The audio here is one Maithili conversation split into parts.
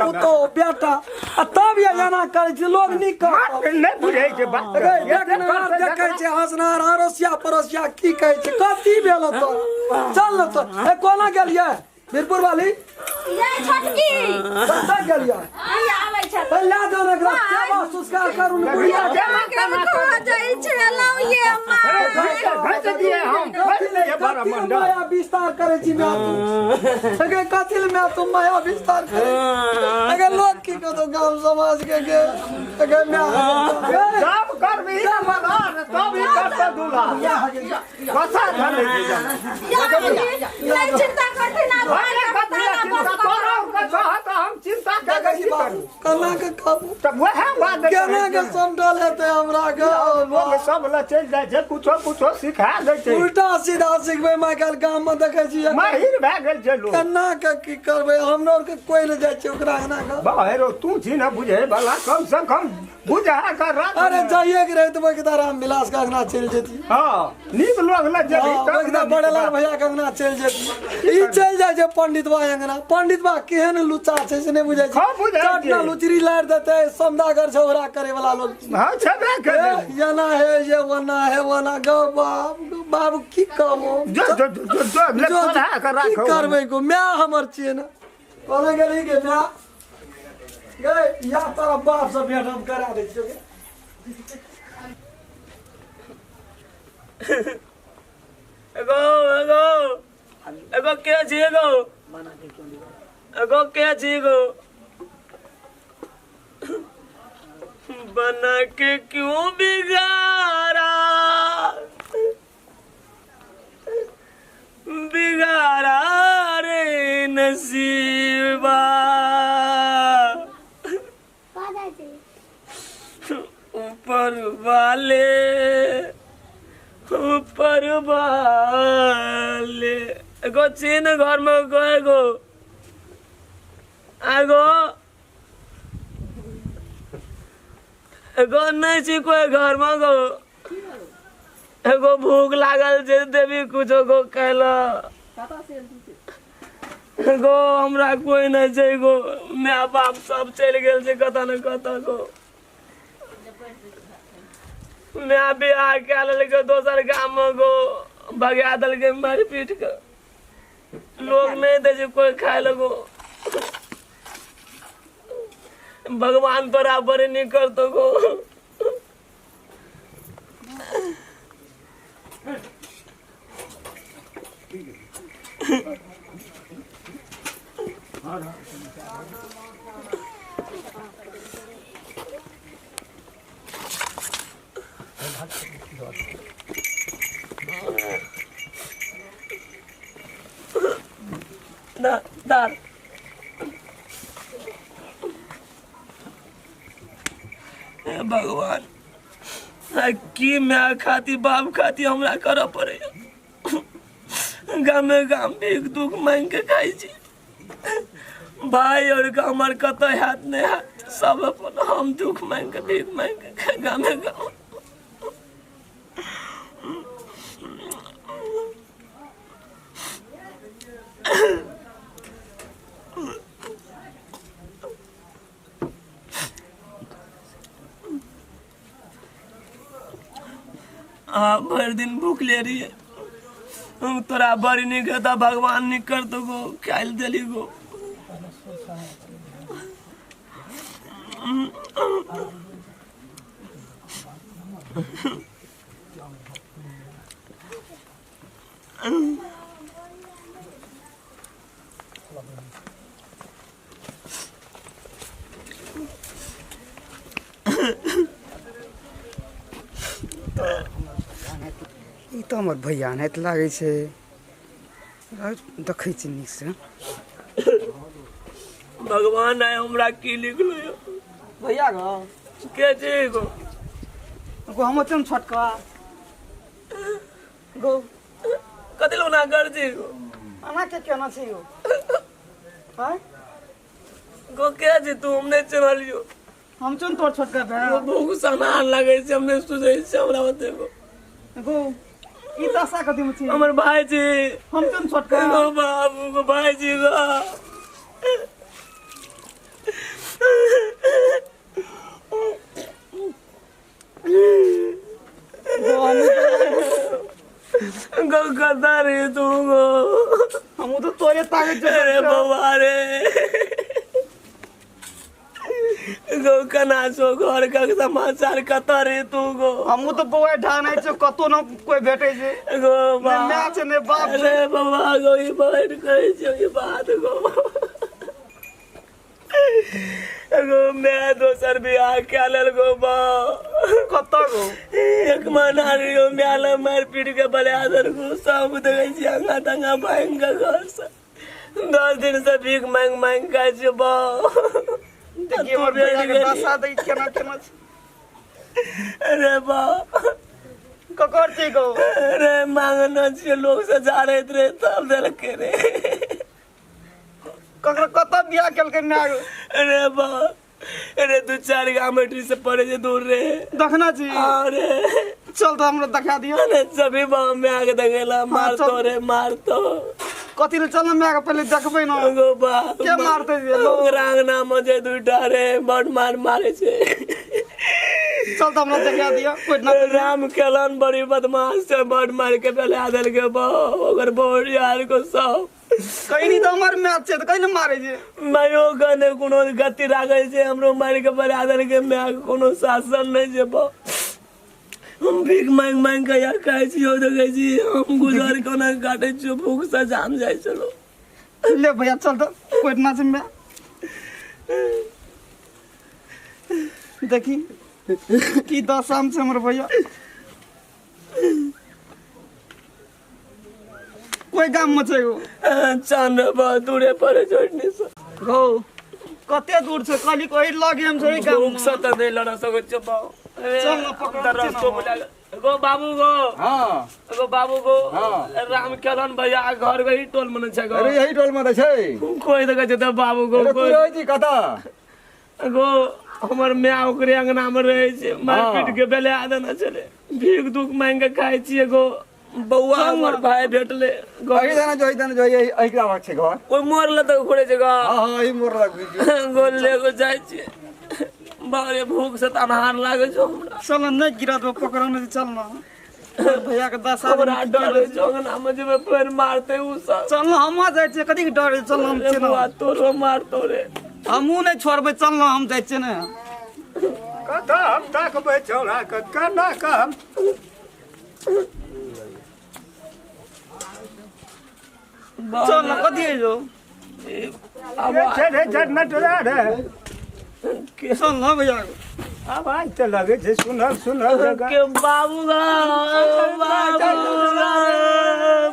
पुतोह बेटा आ तब ये एना करै छै लोग नीक कहत नहि बुझै छै बात रे देखनार देखै छै हँसनार अड़ोसिया पड़ोसिया की कहै छै कथी भेल तोरा चल ने तो ए कोना गेलियै वीरपुर वाली ये छोटकी कतऽ गेलियै ई आबै छै ए लए जाउ ने एकरा सेवा संस्कार करू ने बुढ़िया के। केना कह जाइ छै लौ ये माँ घस दिए हम घस दिए बड़ा कथी मंडल माया विस्तार करै छी माय तू अगे कथी ले माय तू माया विस्तार करै अगे लोग की कहतो गाम समाज के के अगे माय सब करबी मदार तब ही करते दूल्हा बसा धरे नहीं चिंता करते ना अरे कथी ला चिंता तोरा के चाह तऽ हम चिंता के देखै छी की बाबू करू केना के कहू तऽ वएह बात केना के समटल हेतै हमरा के लोग सब लए चलि जाइ छै कुछो कुछो सिखा दै छै उल्टा सीधा सिखबै माय काल्हि गाम मे देखै छी माहिर भए गेल छै लोग केना के की करबै हमरो आरके कोइ नहि जाइ छै ओकरा अंगना के बाहरो तू छी ने बुझे वाला कम से कम बुझा कर राख अरे जाइए के रहे तो ओहि राम विलास के अंगना चलि जेती हाँ नीक लोग लग जेबही हाँ, तब ओहि ने बड़ेलाल नीक भैया के अंगना चलि जेती ई चलि जाइ छै पंडित बा अंगना पंडित बा केहन लुच्चा छै से नहि बुझै छै हाँ, बुझै छियै। चटना लुचरी लारि देतै सौदागर झगड़ा करे वाला लोग बात। हाँ छेबे करे ए, एना हे ये ओना हे ओना गौ बाप गौ बाबू की कहबो जो जो जो जो जो ले जो पढ़ा कर की राखो करबै गो माय हमर छियै ने कहने गेली गे माय गे या तोरा बाप से भेंट हम करा दै छियौ गे एगो एगो एगो के छी एगो एगो के छी एगो बना के क्यों बिगाड़ा बिगाड़ा रे नसीबा ऊपर वाले ऊपर वाले एगो छी ने घर में एगो एगो एगो एगो नहीं छी कोई घर में गो एगो भूख लागल छै देवी कुछो गो कहला गो हमरा कोई नहीं छै गो माय बाप सब चलि गेल छै कतऽ ने कतऽ गो माय बियाह कए लेलकै दोसर गाम मे गो भगा देलकै मारि पीट के लोग नहीं दै छै कोई खाय लए गो भगवान तोरा बड़ी नीक करतौ गो ना दार हे भगवान आ की माय खाती बाप खाती हमरा करऽ पड़ैया गामे गाम भीख दुख मांगि के खाइ छी भाय और हमर कतऽ हैत नहि हैत सब अपन हम दुख मांगि के भीख मांगि के खाइ गामे गाम आ भरि दिन भूखले रहिए हम तोरा बड़ी नीक हेता भगवान नीक करतो गो खाइ लए देली गो ई तऽ हमर भैया नाहित लागै छै देखै छी नीकसँ भगवान आय हमरा की लिखलो यौ भैया गो के छी गो गो हम चम छोटका गो कथी लोना कर छी गो अना के केना छै यौ आँय गो के छी तू हम नहि चिन्हलियो हम चुन तोर छोटका भाय गो भूख सनार लगै छै हम नहि सुझै छै हमरा ओते गो गो ई दशा कथी में छी हमर भाई छी हम चुन छोटका गो बाबू गो भाई छी गो गो कतऽ रे तू गो हमहूँ तऽ तोरे ताकै छियौ अरे बौआ रे गो कना छौ घर के समाचार कतऽ रे तू गो हमहूँ तऽ बौआ ढानै छियौ कतौ न कोइ भेटै छै गो ने बा माय छै ने बाप छै अरे बाबा गो ई बड़ कहै छियौ ई बात गो एगो मैं दोसर बियाह कए लेलको बा कतऽ गो एक महीना रहियो माय लग मारि पीट के बला देलको सब देखै छी अंगा तंगा भांगि के घर से 10 दिन से भीख मांगि मांगि खाइ छियै बा देखिए हमर भैया के दशा देखी केना केना छै अरे बा ककर छै गो अरे मांगना छियै लोग से झाड़ैत रहे तब देलकै रे ककरो कतऽ बियाह केलकै माय गो अरे बा अरे दू चारि गाम से पड़े छै दूर रे देखना छी अरे चल तऽ हमरा देखा दियौ अरे सभी बाम में आके देखेला मार चल। तो रे मार तो कथी ले चल ना माय के पहिले देखबै ना गो बाप के मारतै जे लोग? रांगना में जे दूटा रे बड मार मारे छै चल तऽ हमरा देखा दियौ कोइ ना राम केलन बड़ी बदमाश छै बड मार के पहले देलके बा ओकर बड़ यार को सब कहीं नहीं तऽ हमर मैच छै तऽ कहीं ने मारै छै मायो कने कोनो गति राखै छै हमरो मारि के बड़ा देलके माय के कोनो शासन नहि छै बा हम भीख मांगि मांगि के यार खाइ छियौ देखै छी हम गुजर कोना काटै छियौ भूख से जाम जाइ छलो ले भैया चल तऽ कोइ ना छै माय देखी की दशा में छै हमर भैया कोइ गाम में छै गो चांद बा दूरे पड़े छोड़ने से गो कते दूर छै कहली कोइ लगे हम छै गाम भूख से तऽ नहि लड़ सकै छियौ बा चल ना, पकड़ तऽ रस्तो बुझा गो बाबू गो हाँ गो बाबू गो हाँ। राम केलन भैया घर गई टोल में छै गो अरे यही टोल में तऽ छै कोई तऽ कहै छै तऽ बाबू गो अरे तू कोई रहै छी कतऽ गो हमर माय ओकरे अंगना में रहै छै मारि हाँ। पीट के बेले आदना छलै भीख दुख मांगि के खाइ छियै गो बौआ हमर भाय भेटलै गो एहि दाना जो एहि दाना जो एहि एहि ग्रामक छै घर कोइ मरल तऽ घुरै छै गो हाँ हाँ एहि मोर लग गो ले गो जाइ छियै बारे भूख से तऽ अन्हार लागै छौ हमरा चल ना, नहि गिरत पकड़ने छै चल ना भैया के दशा हमरा डर होइ छौ अंगना में जेबै फेर मारतै उ सब चल ना हम जाइ छियै कथी के डर है? चल ना हम रे छियै ना बौआ तोरो मारतौ रे हमहूँ नहि छोड़बै चल ना हम जाइ छियै ने कतऽ हम ताकबै छौड़ा के केना कऽ हम चल ना कथी है जो छै रे झटमटरा रे चल ना भैया आवाज तऽ लगै छै सुनल सुनल जगह के बाबू गा बाबू गा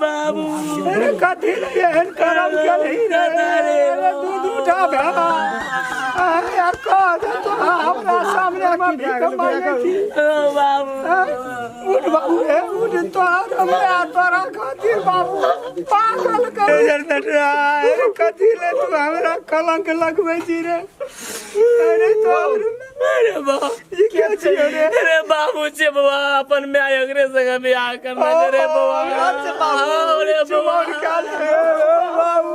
बाबू अरे कथी रे एहन करम केलही रे अरे दू दूटा भए अरे यार कह दे तो हमरा सामने मे भीख मांगे छी बाबू उठ बाबू हे उठ तोहर हमरा तोरा खातिर बाबू पागल कर अरे कथी ले तू हमरा कलंक लगबै छी रे अरे तोहर अरे बाप ई के छियौ रे अरे बाबू छे बौआ अपन माय ओकरे संगे बियाह करना छै रे बौआ अरे बौआ चुमाओन काल रे बाबू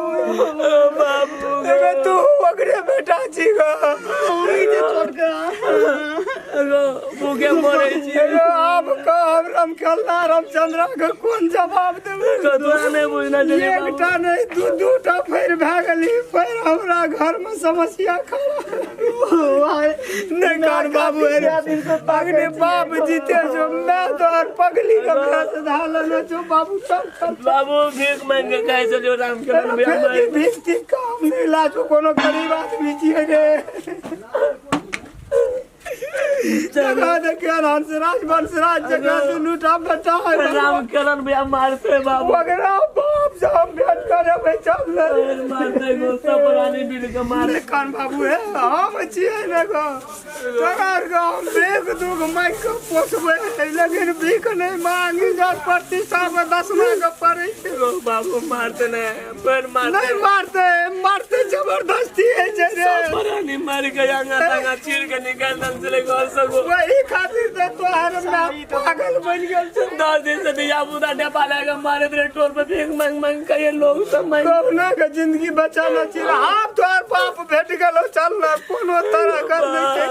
ओ बाबू एमे तू ओकरे बेटा छी गो गो भूखे मरै छियै अरे आब कह हम खेलना रामचंद्रा के कोन जवाब देबै गो तोरा नहि बुझना छै रे बाबू। एकटा नहि दू दूटा फेर भए गेली फेर हमरा घर में समस्या खड़ा नहि कान बाबू अरे अग्नि बाप जीते जो मैं तोहर पगली के भैंस धा लेने छौ बाबू चल चल बाबू भीख मांगि के खाइ छलियौ राम के बियाह फेर भीख तीख काम नहि लाजो कोनो गरीब आदमी छियै रे जगह देखियौ हंसराज बंसराज जगह दुनू टा बेटा है राम केलन बियाह मारते बाबू ओकरा बाप से हम भेंट करेबै चल ने मारते गो सब प्राणी मिल के मारे कान बाबू हे हम छियै ने गो तोरा आरके हम भीख दुख मांगि के पोसबै लेकिन भीख नहि मांगी जब प्रतिष्ठा मे दसमा के पड़ै छै गो बाबू मारते ने पर मारते नहि मारते मारते जबरदस्ती होइ छै रे सब प्राणी मार के आंगा तांगा चीर के निकाल दन चले घर से गो वही खातिर तऽ तोहर माय पागल बनि गेल छै 10 दिन से दिया बुदा ढेपा लगा मारे तेरे टोल पे भीख मांग मांग के ये लोग सब मांग कहुना के जिंदगी बचाना छी आब तोहर बाप भेट गेलो चल ना कोनो तरह कर नहीं छै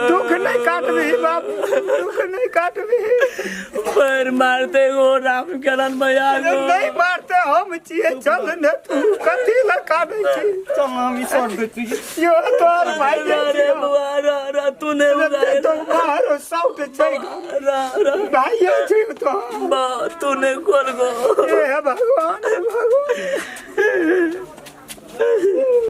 दुख नहीं काटबही बाप दुख नहीं काटबही पैर मारते हो राम करण भैया अरे नहीं मारते हम छियै चल ने तू कथी लए कानै छी चल हम ई सर दै छी यो तोहर भाई जे अरे छियौ। बुआ रा रा तू नहीं उड़ाए तो बाहर सौट छै रा रा भाई छै तो बा तू नहीं खोल गो हे भगवान हे भगवान।